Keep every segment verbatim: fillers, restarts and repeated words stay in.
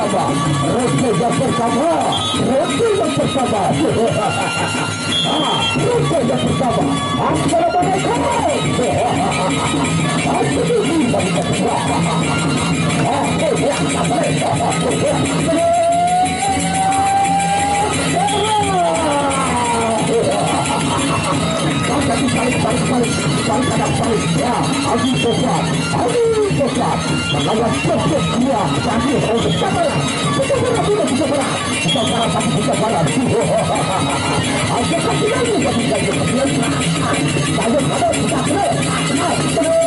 Ronde yang pertama, ronde yang pertama. Ah, ronde yang pertama. Assalamualaikum. Assalamualaikum. Balik, balik, balik, balik, balik, balik. Ya, Agung Sofwan, Agung Sofwan. Melawan Sofwan dua, tadi untuk Sabaran. Bukan Sabaran, bukan Sabaran. Bukan Sabaran, tapi bukan Sabaran. Ada kaki lagi, tapi tidak ada kaki lagi. Saya pada kita terus. Terus.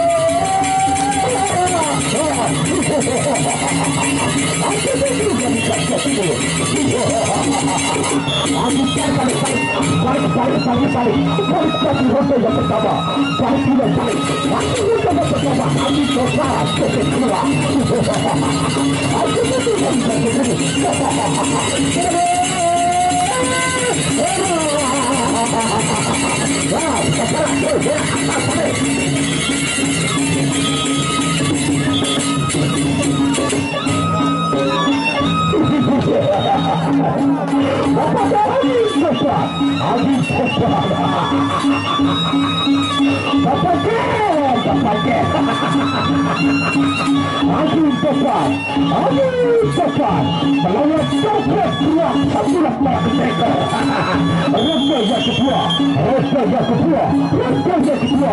Aku balik, balik, balik, balik. Balik, balik, balik, balik. Balik, balik, ronde yang pertama. Balik, balik, balik. Balik, ronde yang pertama. Kami coba, kita keluar. Aku balik, balik, balik, balik. Wah, sekarang, balik. Bapak Doni, Bapak Adi, Bapak Bapak Bapak Adi, Bapak Adi, Bapak melawan Bapak dua, satu para pendekar. Ronde yang kedua, ronde yang kedua, ronde yang kedua.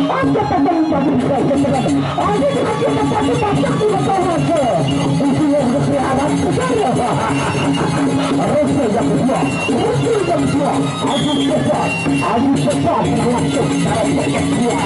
Ada teman bagi saya, teman. Ada lagi tempat masak di Kota Raja. Itu yang lebih alam besar. Ronde yang kedua, ronde yang kedua. Ayo cepat, ayo cepat, langsung cara yang kedua.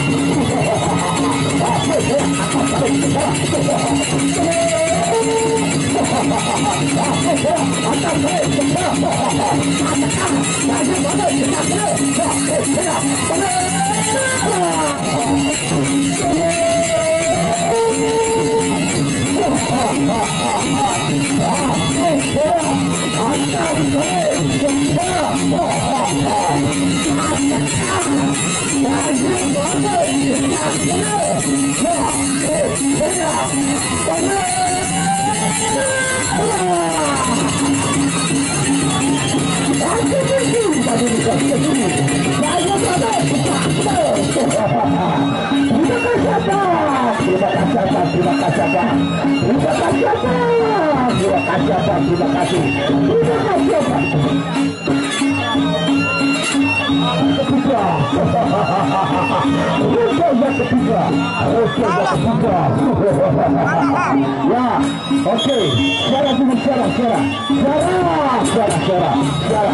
Terima kasih, Abang. Terima kasih, Abang. Terima kasih, Abang. Terima kasih, Abang. Terima kasih, Abang. Terima kasih, Abang. Ketiga. Ronde yang ketiga. Ronde yang ketiga. Ya, oke. Suara dulu, suara, suara. Suara, suara, suara, suara.